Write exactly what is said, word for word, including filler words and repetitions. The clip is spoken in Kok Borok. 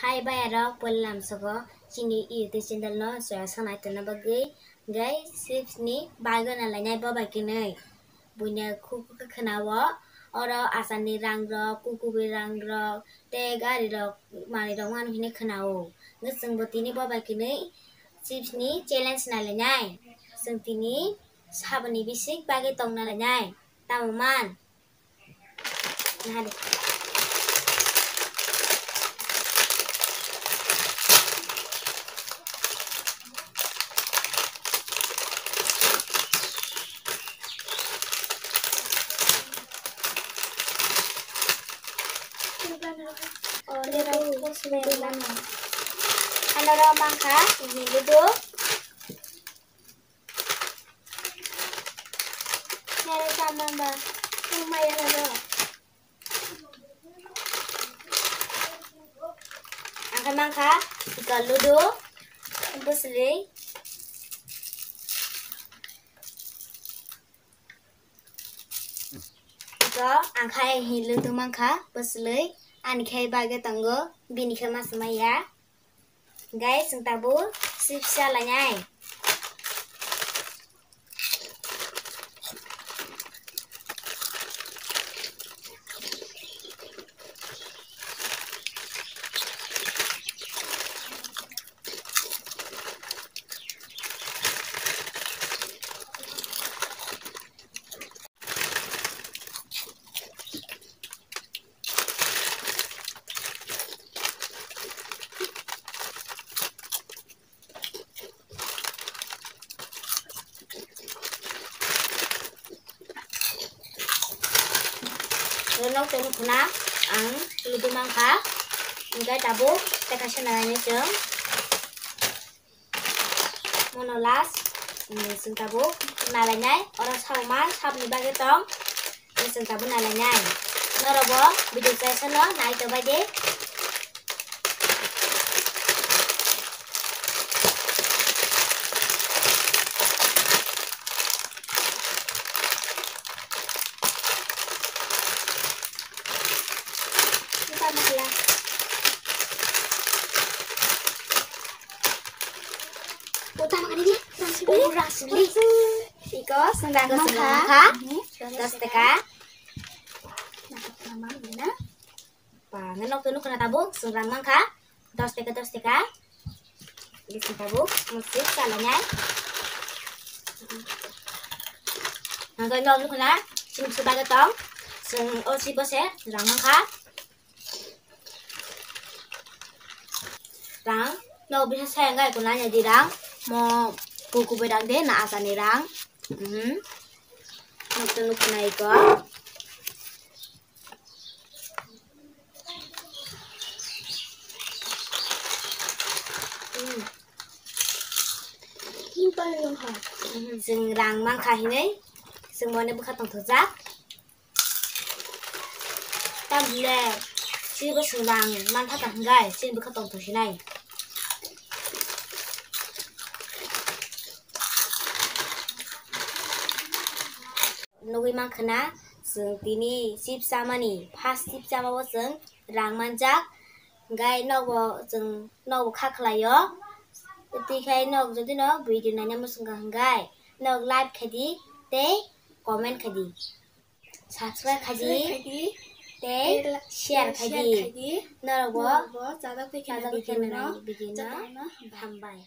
Hai bayarok, poila lamsogo chini YouTube channel no soya sanai tongna bagwi, guys, chips ni bagwi na lainai bo bai kwnwi. Buino khuku khe khwnao, oro achar ni rang rok, kukubi rang rok, tei gari rok, manwi rok mano hinwi khwnao. Hwnkhe chwngbo tini bo bai kwnwi chips ni challenge nalainai. Chwng tini saboni bisik bagwi tong nalainai. Tamo man? Nahadi. Ano ro mangkha, ini duduk. Nere sama ba, sama ya ro. Angkha mangkha, iko ludo, bwsli. Iko angkha hi ludo mangkha, bwsli. Ani khai bagwi tongo, bini khe ma swmai ya. Guys, chwng tabuk chips chalainai. Nok tong khuna ang ludu mangkha, hingke tabuk tei kaisa nalainai chwng. Mono last, mm, chwng tabuk nalainai, oro sabuma sabni bagwi tong, chwng tabuk nalainai. Norokbo video kaisa no nai tongbai di. Iko sendang mangkha. Dos taka. Ba, ngenok tunu kena tabuk, sendang mangkha. Dos taka, dos taka. Ini sendang tabuk, musik salanya. Nangkha nok nukuna, sing subaga tong, sing osi bose, sendang mangkha. Rang, no bisa saya ngai ko nanya di rang, mo kuku bedang de na asa ni rang. Mhm. Nok tu nuk nai ko. Hmm. Mhm. Sing rang mangkha hinai, sing mo ne bukha tong thojak. Tamle, chini bwswk rang mantha tang hwnkhe, chini bwkha tong tong sinai. Nugwi mankha na, chwng tini chips chamani, first chips chamao chwng rang manjak, hwnkhe nogo chwng nogo kha khlaio. Twi khai nog jodi no video naina muchung kha hwnkhe, nog like khaidi tei comment khaidi. Subscribe khaidi, subscribe khaidi, tei tei la-, share tei share khaidi, khaidi. Norokbo norokbo chajak tei chajak kheno tei kheno video no video no chajak no hambai.